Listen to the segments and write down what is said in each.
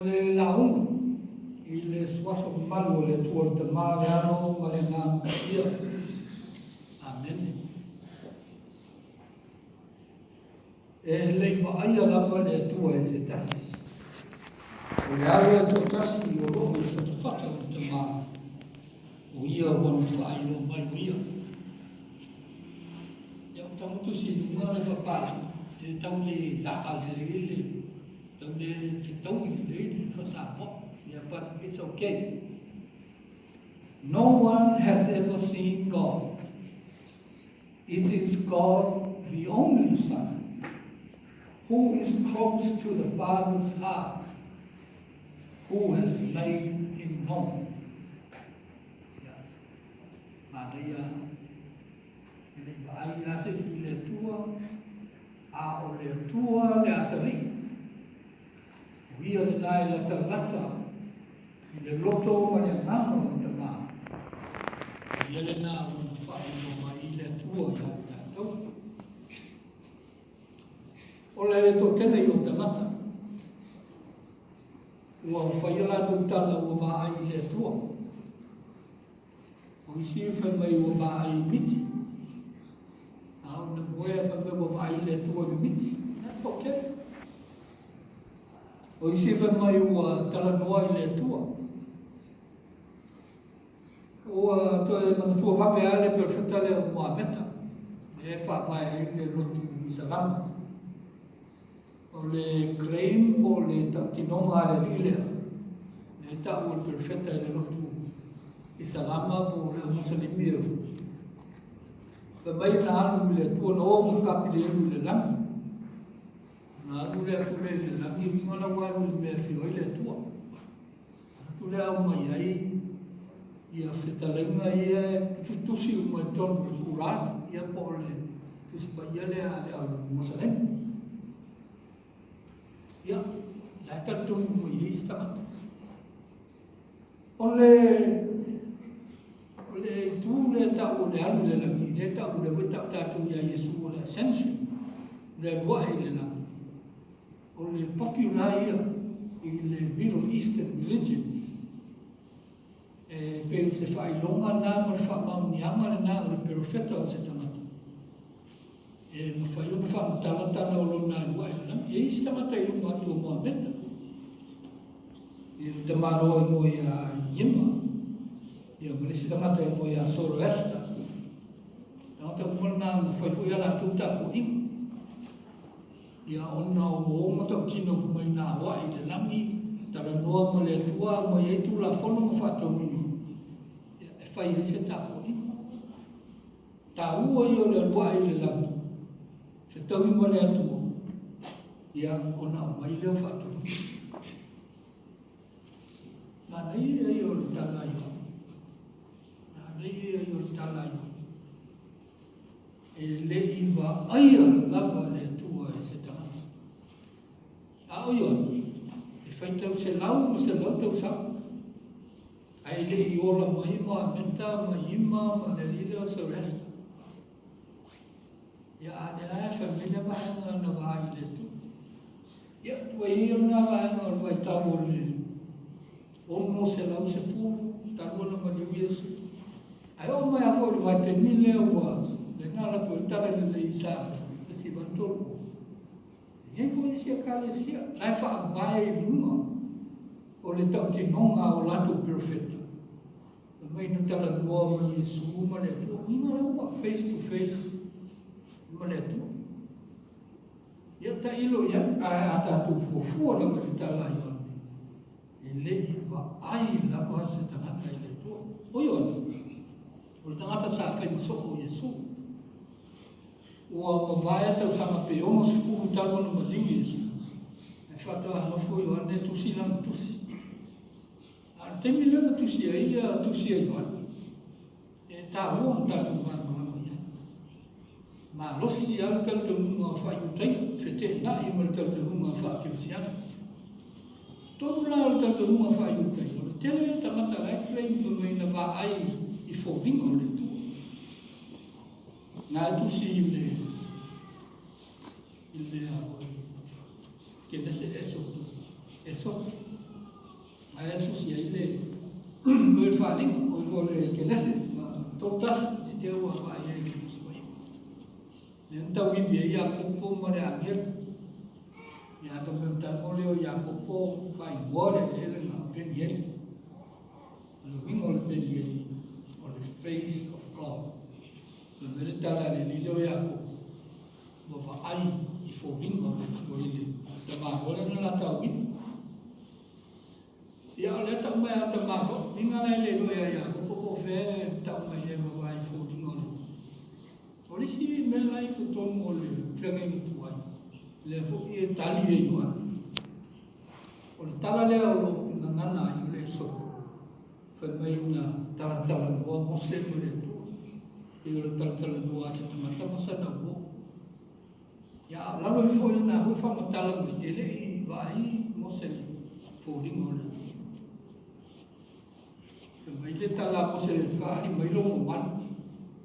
Le lauga i le suafa mamalu o le Atua le Tama, le Alo ma le Agaga Paia. Amene. E le i vaaia lava le Atua e se tasi. O le Alo e toatasi o loo i le fatafata o le Tama, o ia ua na faailoa mai o ia. Ia, o tago tusi i luga le faapalagi, e tau le laa lelei le Tau le fetaui lelei le faa-Samoa. Yeah, but it's okay. No one has ever seen God. It is God, the only Son, who is close to the Father's heart, who has made him known. Yeah. Manaia, e le i vaai lava se isi i le Atua, A o le Atua le atalii, o ia lena e latalata i le loto ma le agaga o le Tama, o ia lena ua na faailoa mai i le Atua ia i tatou. O le toatele ia o tagata, ua faia latou tala ua vaai i le Atua. O isi fai mai ua vaai i miti. A o na moea fai mai ua vaai i le Atua i le miti. That's okay. O isi fai mai ua talanoa i le Atua. Ua toe manatua vave lava le perofeta lea o Moameta, lea e faavae ai le lotu Isalama. O le claim po o le tautinoga a le alii lea, lea e tau o le perofeta i le lotu Isalama po o le Musalimi eo. Fai mai na alu i le Atua na o ma Kapilielu i le lagi. Na alu le atu lea i le lagi, uiga la ua alu i le mea e afio ai le Atua. Atu lea aumai ai ia fetalaiga ia e tutusi uma i totonu o le Quran, ia po o le Tusi Paia lea a le au Musalema. Ia, la e talitonu uma i ai isi tagata. O le o le itu lea tau o le alu i le lagi, lea tau lea foi tau tatou ia Iesu o le ascension, o le alu ae i le lagi. O le popular ia i le Middle Eastern religions. E pei o se faailoga lena ma le faamaoniaga lena o le perofeta o se tagata. E mafai ona faamatala tala o lona alu ae i le lagi. E i ai isi tagata i luma atu o Moameta. I le tamaloa i moe ia Iema. Ia ma le isi tagata i moe ia Zoroaster. Tagata uma lena na fai foi a latou tapuaiga. Ia ona o ma tautino fai mai na aoai i le lagi, talanoa ma le Atua, aumai ai Tulafono ma faatonuga e fai ai se tapuaiga. Taua ia o le alu ae i le lagi, fetaui ma le Atua, ia ona aumai lea o faatonuga. Manaia ia o le tala a Ioane. Manaia ia o le tala a Ioane. E le i vaaia lava le Atua e se tagata. A o Ioane, e faitau selau ma selau tausaga, ae le i ola mai Moameta ma Ima ma le alii lea o Zoroaster. Ia, a lea lava e fai mai le vaega na vaai i le Atua. Ia, ua i ai lena vaega o le vaitau o le 610 talu ona maliu Iesu. Ae oo mai lava foi i le vaitaimi lea ua lena alu atu ai le tala lelei i Samoa, 1830. E i ai foi isi ekalesia la e faavae i luga o le tautinoga o latou perofeta. Fai mai na talanoa ma Iesu ma le Atua. Uiga la ua face to face ma le Atua. Ia tailo i ai, ae a tatou fuafua lava i le tala a Ioane, e le i vaai lava se tagata i le Atua. O Ioane, o le tagata sa fai ma soo o Iesu. Ua mavae tausaga pe 60 talu ona maliu Iesu. Ae faatoa nofo Ioane e tusi lana tusi. A o le taimi lea na tusi ai ia tusi a Ioane, e taua ona tatou malamalama i ai. Malosi lava le talitonuga faa-Iutaia, feteenai ma le talitonuga faa-Kerisiano. Totonu la o le talitonuga faa-Iutaia, o le tele ia o tagata la e claim fai mai na vaai i foliga o le Atua. Na e tusi i le i le a foi Kenese Esoto. Esoto. Ae tusi ai le o le Faaaliga, o le Kenese 31, e te ua vaai ai i le Tusi Paia. Lea na tauivi ai Iakopo ma le agelu. Ia ae fai mai o le tago lea o Iakopo faaigoa le eleele lena o Penieli. O le uiga o le Penieli, o le face of God. Fai mai le tala a le alii lea o Iakopo, ua vaai i foliga o le Atua i le tamaloa lea na la tauivi. Ia, o lea e tau mai lava o le tamaloa. Uiga la e le iloa ia Iakopo po o fea e tau mai ai ua vaai i foliga o le Atua. O le isi mea la e i totonu o le feagaiga tuai, lea foi e tali e Ioane. O le tala lea o lo o gagana ai o le Esopo, fai mai na talatalanoa Mose ma le Atua, pei o le talatalanoa a se tagata ma sana uo. Ia, a o lalo ifo foi lena foi faamatala mai, e le i vaai Mose i foliga o le Atua. Fai mai le tala a Mose e faaali mai lou mamalu,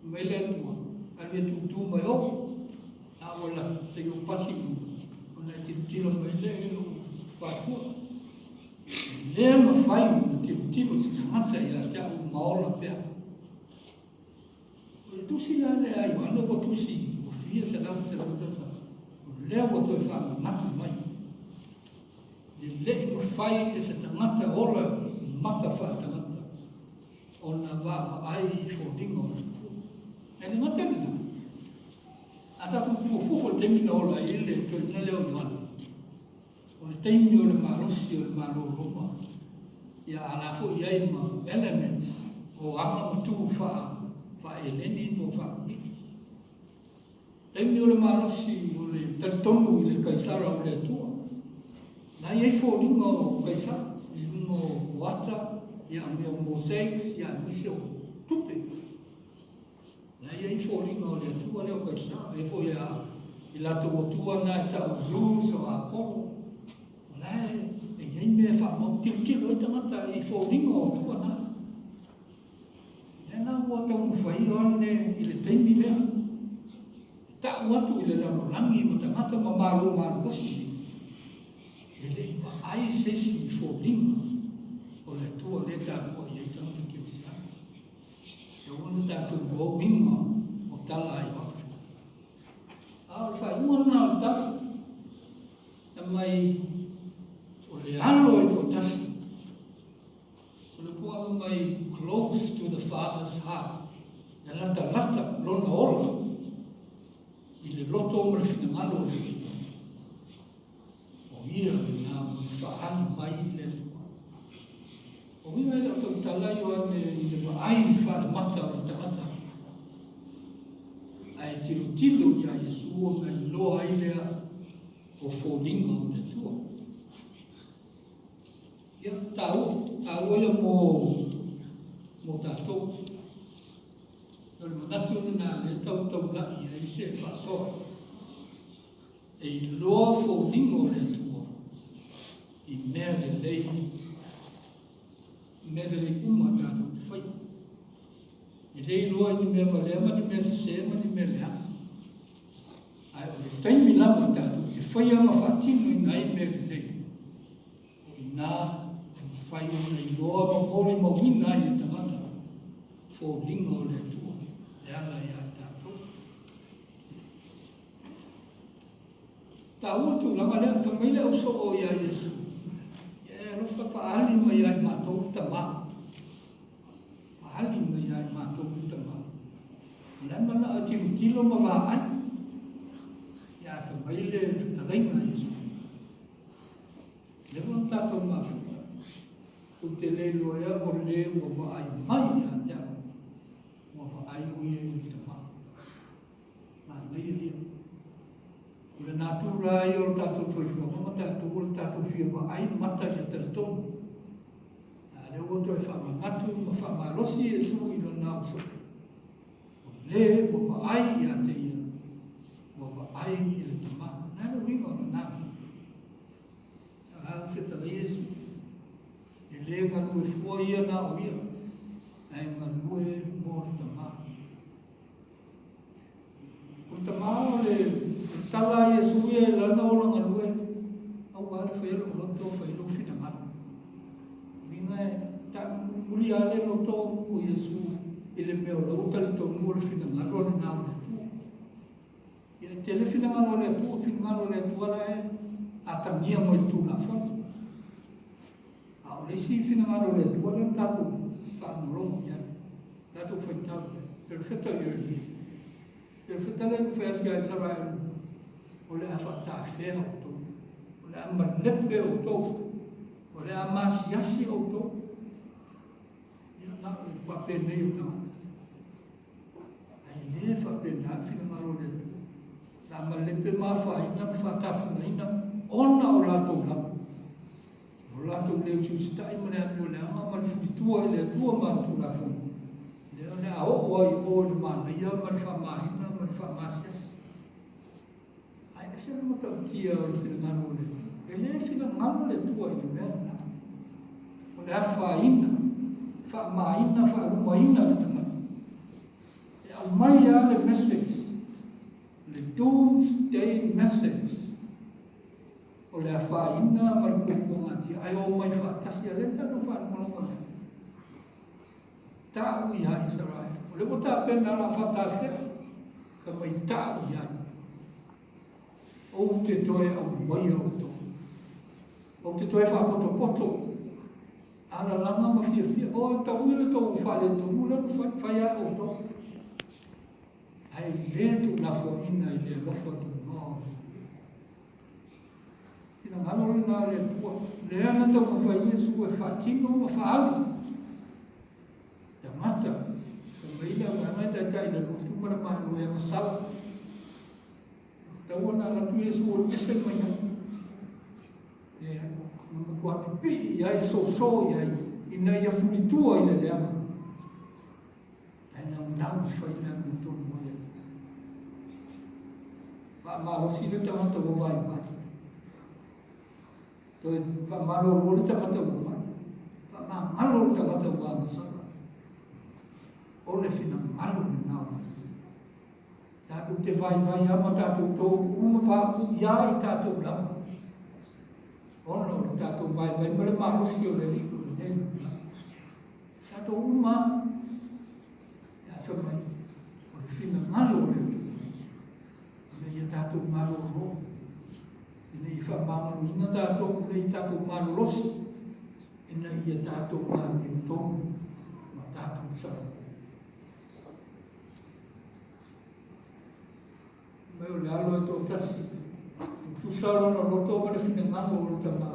fai mai le Atua, alu e tūtū mai o, a ua alu atu, se i ou pasi i luga, ona e tilotilo mai lea i lou faatua. E le mafai ona tilotilo se tagata ia te au ma ola pea. O le tusi la lea a Ioane ua tusi ua fia selau ma selau tausaga, o lea ua toe faamanatu mai. E le i mafai e se tagata ola mata faaletagata ona vaavaai i foliga o le Atua. Ae le gata i lena, a tatou fuafua foi i le taimi na ola ai le toeaina lea o Ioane, o le taimi o le malosi o le Malo o Roma, ia a la foi i ai ma elements o aga ma tu faa-Eleni po o faa-Kiriki. Taimi o le malosi o le talitonu i le Kaisara o le Atua. Na i ai foliga o Kaisara i luga o ata, ia mea o mosaics, ia aemaise o tupe. Na i ai foliga o le Atua lea o Kaisara. E foi a i latou atua na e tau Zeus o Apollo. O la e i ai mea e faamau tilotilo ai tagata i foliga o atua na. Lea la ua taumafai Ioane i le taimi lea, e ta'u atu i le lalolagi ma tagata ma malo malolosi nei, e le i vaai se isi i foliga o le Atua lea e tapuai ai tagata kerisiano. E tatau ona tatou iloa uiga o tala a Ioane. A o le faaiuga lena o le tala, fai mai o le alo e toatasi. O le upu ave mai close to the father's heart, e latalata lona ola i le loto ma le finagalo o le Atua. O ia lena ua faaali mai le Atua. O uiga e le o tautala Ioane i le vaai faalemata o le tagata, ae tilotilo ia Iesu ona iloa ai lea o foliga o le Atua. Ia, taua, taua ia mo, mo tatou. O le manatu lena lea tau taulai ai se faasoa. E iloa foliga o le Atua i mea lelei, mea lelei uma tatou te faia. E le iloa i ni mea valea ma ni mea sese ma ni mea leaga. Ae o le taimi lava tatou te faia ma faatinoina ai mea lelei, O i ina e mafai ona iloa ma molimauina ai e tagata foliga o le Atua e ala ia i tatou. Taua le tulaga lea, fai mai le ausoo ia Iesu, ia e alofa faaali mai ia i matou le Tama. Faaali mai ia i matou le Tama. O la e manao e tilotilo ma vaai. Ia ae fai mai le fetalaiga a Iesu, Leva ona tatou mafuta, ou te le iloa ea o le ua vaai mai ia te au, ua vaai o ia i le Tama. Manaia ia. O le natura ia o le tatou soifuaga ma tatou o le tatou fia vaai mata ia talitonu. A lea ua toe faamanatu ma faamalosi Iesu i lona ausoo. O le ua vaai ia te ia, ua vaai i le Tama. Na le uiga o lena mea. A o fetalai Iesu, e le galue fua ia na o ia, ae galue mo le Tama. O le Tama o le tala a Iesu ia e lana ola galue, aua le faia lou loto, fai lou finagalo. taui lava le loto o Iesu i le mea o la ua talitonu o le finagalo lena o le Atua. Ia e tele finagalo o le Atua, finagalo o le Atua la e atagia mai i le Tulafono. A o le isi finagalo o le Atua lea na tatou faalogologo i ai, tatou faitau i ai, Perofeta Ieremia. Perofeta lea na fai atu ia Isaraelu, o le a faatafea outou, o le a malepe outou, o le a masiasi outou. Ia, na o le faapenei o tagata. Ae le faapena le finagalo o le Atua. Na malepe ma afaina ma faatafugaina ona o latou lava. O latou le usiusitai ma le amioleaga ma le fulitua i le Atua ma Ana Tulafono, lea o le a oo ai i o i le manaia ma le faamahina ma le faamasiasi. Ae ese le matautia o le finagalo o le Atua. E le finagalo le Atua i le mea lena. O le afaina, faamaina, faalumaina le tagata. E aumai lava le message, le doomsday message, o le afaina ma le puapuagatia, ae omai faatasi. A lea na tatou faalogologo i ai. Tau ia Isaraelu. O lea ua tapena o le a faatafea, fai mai tau i ai. Ou te toe aumaia outou. Ou te toe faapotopoto alalaga ma fiafia. O, taui le tou faaletonu lea ua fai, fai lava e outou. Ae le tuulafoaiina i le alofa tunoa o le Atua. Finagalo lena o le Atua, lea na taumafai Iesu e faatino ma faaali. Tagata, fai mai le agaga e taitai i le lotu ma le Malo e agasala. E tatau ona alu atu Iesu alu ese mai ai. E na matua pipii i ai, soso i ai, ina ia fulitua i le leaga. Ae naunau i fai le amiotonu o le Atua. Faamalosi le tagata ua vaivai. Toe faamalolo le tagata ua mai. Faamagalo le tagata ua agasala. O le finagalo lena o le Atua. Tatou te vaivai lava ma tatou touu ma pauu ia i tatou lava. Ona o le tatou vaivai ma le malosi o le Alii o lenei lalolagi. Tatou uma lava. Ae fai mai, o le finagalo o le Atua, ina ia tatou malolo, ina ia faamagaloina tatou, ina ia tatou malolosi, ina ia tatou amiotonu ma tatou saogalemu. Mai o le alo e toatasi, tutusa lona loto ma le finagalo o le Tama.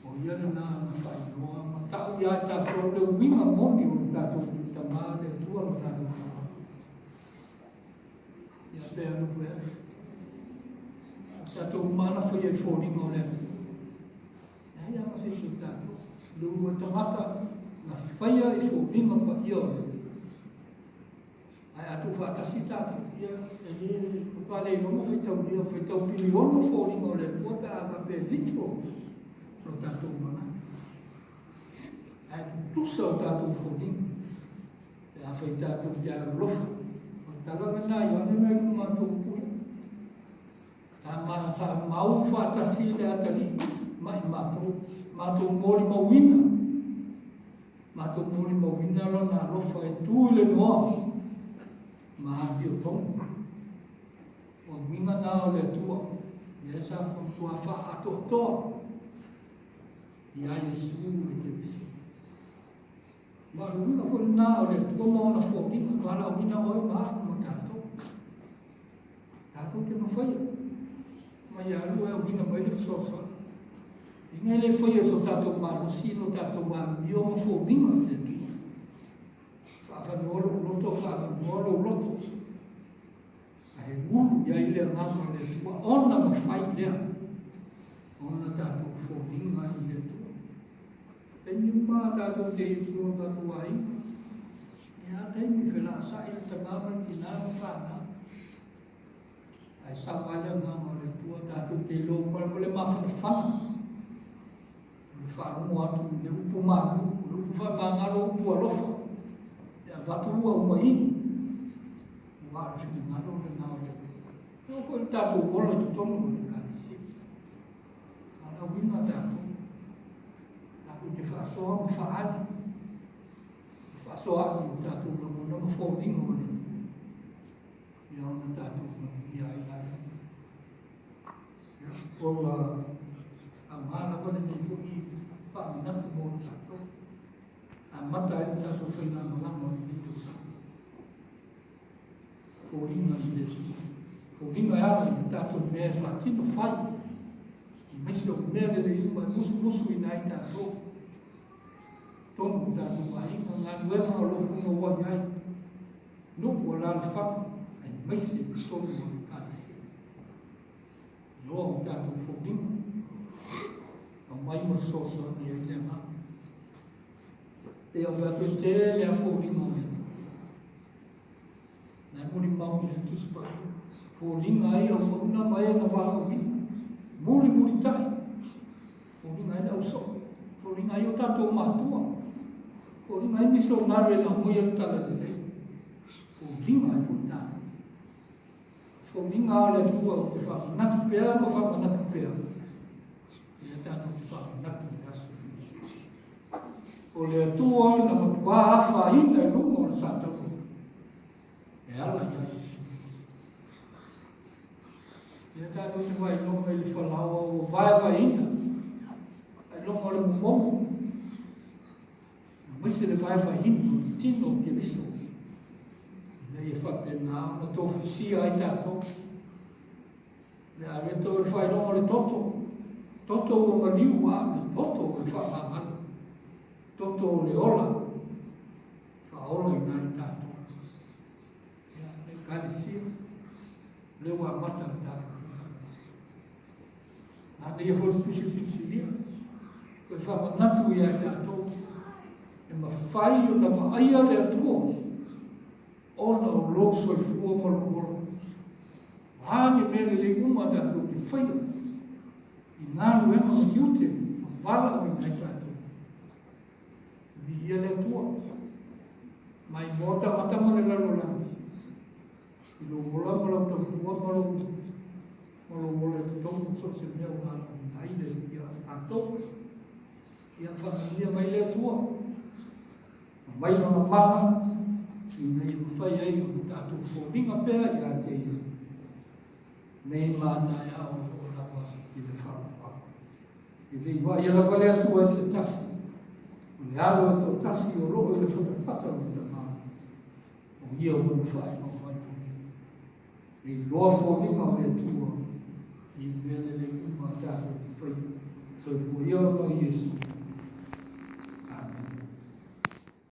O ia lena na faailoa ma tau ia i tatou le uiga moni o le tatou Tama, le Atua lo tatou Tama. Ia pea anu fai atu. O tatou uma na faia i foliga o le Atua. Leai lava ma se isi o tatou. Le ulua tagata na faia i foliga paia o le Atua. Ae a tuufaatasi tatou, ia, e le matua le iloa ma faitaulia, faitau piliona foliga o le Atua pe a faapea e literal lo tatou manatu. Ae tutusa o tatou foliga pe a fai tatou te alolofa. O le tala lena a Ioane na i luga atu o upu ia. Sa mau faatasi le atalii ma i matou, matou molimauina, matou molimauina lona alofa e tu i le noa ma amiotonu. O uiga na o le Atua, lea sa matua faaatoatoa ia Iesu le Keriso. Ma o le uiga foi lena o le Atua ma ona foliga, valaauina oe ma au ma tatou. Tatou te mafaia mai alu e auina mai le fesoasoani. Ina e le faia e so tatou malosi lo tatou amio ma foliga i le Atua. Faavanoa lou loto, faavanoa lou loto. Ae ulu i ai le agaga o le Atua, ona mafai lea ona tatou foliga i le Atua. Taimi uma tatou te i tua o tatou aiga, ia taimi felaasai le tama ma le tina ma fanau. Ae sau lava le agaga o le Atua tatou te iloa uma lava le mafanafana o le faalogo atu i le upu malu, o le upu faamagalo, upu alofa, e avatu ua aumaini, aua o le finagalo lena o le Atua. E oo foi i le tatou ola i totonu o le Ekalesia. Valaauina tatou, tatou te faasoa ma faaali. Faasoa'i o tatou lagona ma foliga o le Atua, ia ona tatou manuia ai lea. Ia, ua aoga lava lenei foi faamanatu mo tatou. Amata ai le tatou faigamalaga o lenei tausaga. Foliga i le Atua. Foliga e ala i le tatou mea e faatino fai. Aemaise o mea lelei uma e musumusuina ai tatou. Totonu o tatou aiga, galuega o lo o punouai ai, nuu, alaalafaga, aemaise i totonu o le Ekalesia. Iloa o tatou foliga, aumai ma fesoasoani ai le Agaga. Pei ona ou fai atu, e tele lava foliga o le Atua. Na e molimau i ai le Tusi Paia. Foliga ai auauna ma e na valaauina. Mulimulitai. Foliga ai le ausoo. Foliga ai o tatou matua. Foliga ai misionare na aumaia le Talalelei. Foliga ai foi tatou. Foliga a le Atua ou te faamanatu pea ma faamanatu pea. Ia tatou te faamanatu i le aso. O le Atua na matuā afaina i luga o le sa taulagi e ala ia Iesu Keriso. Ia tatou te faailoga i le falaoa ua vaevaeina, faailoga o le momomo, aemaise le vaevaeina o le tino o Keriso, ina ia faapena ona tofusia ai tatou. Le aveto o le faailoga o le toto, toto ua maliu, a o le toto o le faamagalo, toto o le ola, faaolaina ai tatou. Ia, le Ekalesia, o lea ua amata le tatou faigamalaga. Manaia foi le tusi filifilia, toe faamanatu ia i tatou, e mafai ona vaaia le Atua ona o lou soifua ma lou ola. O a ni mea lelei uma tatou te faia i galuega ma tiute ma valaauina ai tatou, viia le Atua. Mai moa tagata ma le lalolagi i lou ola ma lau tautua ma lou ma lou ola i totonu o so o se mea ua valaauina ai le ia tatou. Ia faamanuia mai le Atua. Aumai lona mana ina ia mafai ai ona tatou foliga pea ia te ia nei ma taeao o lo o lava i le faaaloalo. E le i vaaia lava le Atua i se tasi, o le Alo e toatasi o lo o i le fatafata o le Tama, o ia ua na faailoa mai o ia. E iloa foliga o le Atua i mea lelei uma a tatou te faia. Soifua ia ona o Iesu.